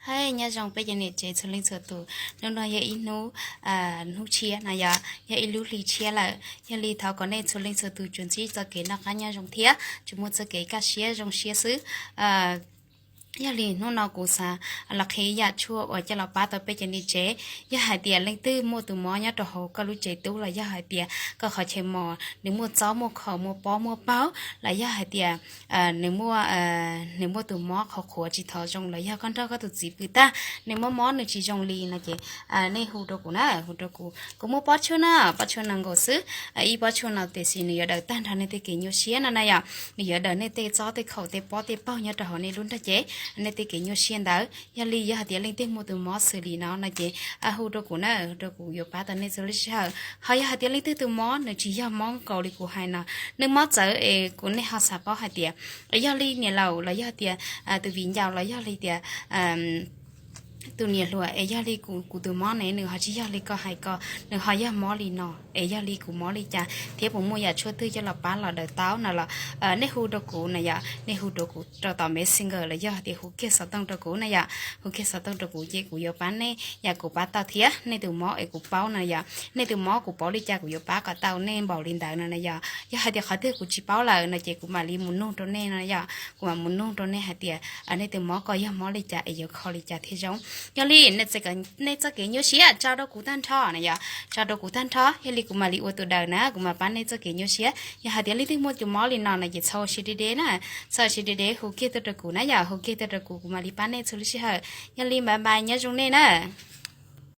Hais nyob zoo peb cov niam tsev txhua leej txhua tus, hnub no yog ib hnub, hnub tshiab no yog, yog ib lub hli tshiab lawm. Yog li thov kom nej txhua leej txhua tus tsuas ntsib txoj kev noj qab nyob zoo thiab tsuas muaj txoj kev kaj siab zoo siab xwb. Yog li hnub no kuv xav los qhia ib yam tshuaj uas coj los pab tau peb cov niam tsev. Yog hais tias leej twg muaj tus mob nyob rau hauv koj lub tsev tub los yog hais tias koj qhov chaw mos nws muaj txob muaj khaum muaj pob muaj paug los yog hais tias nws muaj, nws muaj tus mob qhov qhuav tsis thov zoo los yog koj nrog koj tus txiv pw tag nws mob mob nws tsis zoo li no ces nej hu rau kuv na, hu rau kuv. Kuv muaj pob tshuaj na, pob tshuaj no nkaus xwb, ib pob tshuaj no tiam sis nws yuav daws tag nrho nej tej kev nyuaj siab no na yom. Nws yuav daws nej tej txob tej khaum tej pob tej paug nyob rau hauv nej lub nrog cev, nej tej kev nyuaj siab ntawd. Yog li yog hais tias leej twg muaj tus mob xws li no no ces hu rau kuv na, hu rau kuv yuav pab tau nej txhua lub sij hawm. Ho yog hais tias leej twg tus mob nws tsis yog mob nkaus li kuv hais no, nws mob txawv es kuv, nej ho xav paub hais tias yog li niam laus los yog tias tus viv ncaus los yog li tias tus niam hluas es yog li kuv, kuv tus mob ne nws ho tsis yog li koj hais ko, nws ho yog mob li no es yog li kuv mob li cas thiab puas muaj yam tshuaj twg coj los pab los daws tau no los nej hu rau kuv na yom, nej hu rau kuv rau tom Messenger los yog tias hu kiag xov tooj rau kuv na yom, hu kiag xov tooj rau kuv ces kuv yuav pab nej yam kuv pab tau thiab. Nej tus mob es kuv paub no yom, nej tus mob kuv paub li cas kuv yuav pab kom tau nej npaum li ntawd no na yom. Yog hais tias qhov twg kuv tsis paub lawm no ces kuv mam li mus nug rau nej no yom, kuv mam mus nug rau nej hais tias nej tus mob ko yog mob li cas es yuav kho li cas thiaj zoo. Yog li nej txoj kev nyuaj siab tso rau kuv tag nrho na yom, tso rau kuv tag nrho, yog li kuv mam li ua tus daws na, kuv mam pab nej txoj kev nyuaj siab. Yog hais tias leej twg muaj tus mob li no no ces txhob ua siab deb deb na, txhob ua siab deb deb, hu kiag tuaj rau kuv na yom, hu kiag tuaj rau kuv, kuv mam li pab nej txhua lub sij hawm. Yog li bye bye, nyob zoo nej na.